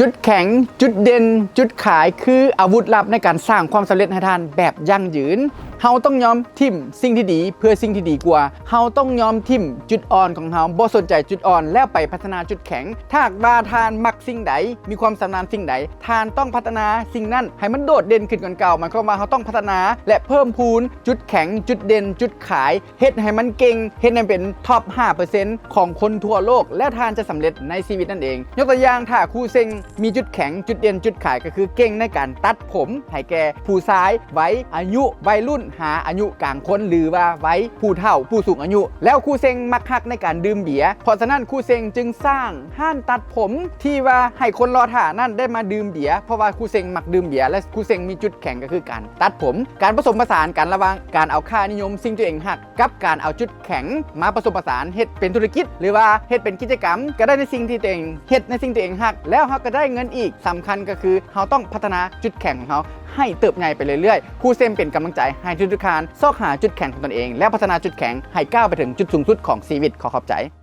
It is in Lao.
ຈຸດແຂງ, ຈຸດເດັ່ນ, ຈຸດຂາຍ ຄືອາວຸດລັບໃນການສ້າງຄວາມສຳເລັດໃຫ້ທ່ານແບບຢັ້ງຢືນ. ເຮົາຕ້ອງຍອມຖິ້ມສິ່ງທີ່ດີເພື່ອສິ່ງທີ່ດີກວ່າ. ເຮົາຕ້ອງຍອມຖິ້ມຈຸດອ່ອນຂອງເຮົາ, ບໍ່ສົນໃຈຈຸດອ່ອນ ແລ້ວໄປພັດທະນາຈຸດແຂງ. ຖ້າຫາກວ່າທ່ານມັກສິ່ງໃດ, ມີຄວາມຊຳນານສິ່ງໃດ, ທ່ານຕ້ອງພັດທະນາສິ່ງນັ້ນໃຫ້ມັນໂດດເດັ່ນຂຶ້ນກວ່າເກົ່າ. ໝາຍຄວາມວ່າເຮົາຕ້ອງພັດທະນາ ແລະ ເພີ່ມພູນຈຸດແຂງ, ຈຸດເດັ່ນ, ຈຸດຂາຍ, ເຮັດໃຫ້ມັນເກັ່ງ, ເຮັດໃຫ້ເປັນທັອບຫ້າເປີເຊັນຂອງຄົນທົ່ວໂລກ ແລ້ວທ່ານຈະສຳເລັດໃນຊີວິດນັ້ນເອງ. ຍົກຕົວຢ່າງ, ຖ້າຄູເຊັງມີຈຸດແຂງ, ຈຸດເດັ່ນ, ຈຸດຂາຍ ກໍຄືເກັ່ງໃນການຕັດຜົມໃຫ້ແກ່ຜູ້ຊາຍໄວອາຍຸໄວລຸ້ນຫາອາຍຸກາງຄົນ ຫຼືວ່າໄວຜູ້ເຖົ້າ, ຜູ້ສູງອາຍຸ. ແລ້ວຄູເຊັງມັກຮັກໃນການດື່ມເບຍ, ເພາະສະນັ້ນຄູເຊັງຈຶ່ງສ້າງຮ້ານຕັດຜົມທີ່ວ່າໃຫ້ຄົນລໍຖ້ານັ້ນໄດ້ມາດື່ມເບຍ, ເພາະວ່າຄູເຊັງມັກດື່ມເບຍ ແລະ ຄູເຊັງມີຈຸດແຂງກໍຄືການຕັດຜົມ. ການປະສົມປະສານກັນລະຫວ່າງການເອົາຄ່ານິຍົມສິ່ງທີ່ຕົວເອງຮັກ ກັບການເອົາຈຸດແຂງມາປະສົມປະສານເຮັດເປັນທຸລະກິດ ຫຼືວ່າເຮັດເປັນກິດຈະກຳ ກໍໄດ້ໃນສິ່ງທີ່ຕົວເອງເຮັດ ໃນສິ່ງທີ່ຕົວເອງຮັກ ແລ້ວເຮົາກໍໄດ້ເງິນອີກ. ສຳຄັນກໍຄືເຮົາຕ້ອງພັດທະນາຈຸດແຂງຂອງເຮົາໃຫ້ເຕີບໃຫຍ່ໄປເລື້ອຍໆ. ຄູເຊັງເປັນກຳລັງໃຈໃຫ້ທຸກໆທ່ານຊອກຫາຈຸດແຂງຂອງຕົນເອງ ແລ້ວພັດທະນາຈຸດແຂງໃຫ້ກ້າວໄປເຖິງຈຸດສູງສຸດຂອງຊີວິດ. ຂໍຂອບໃຈ.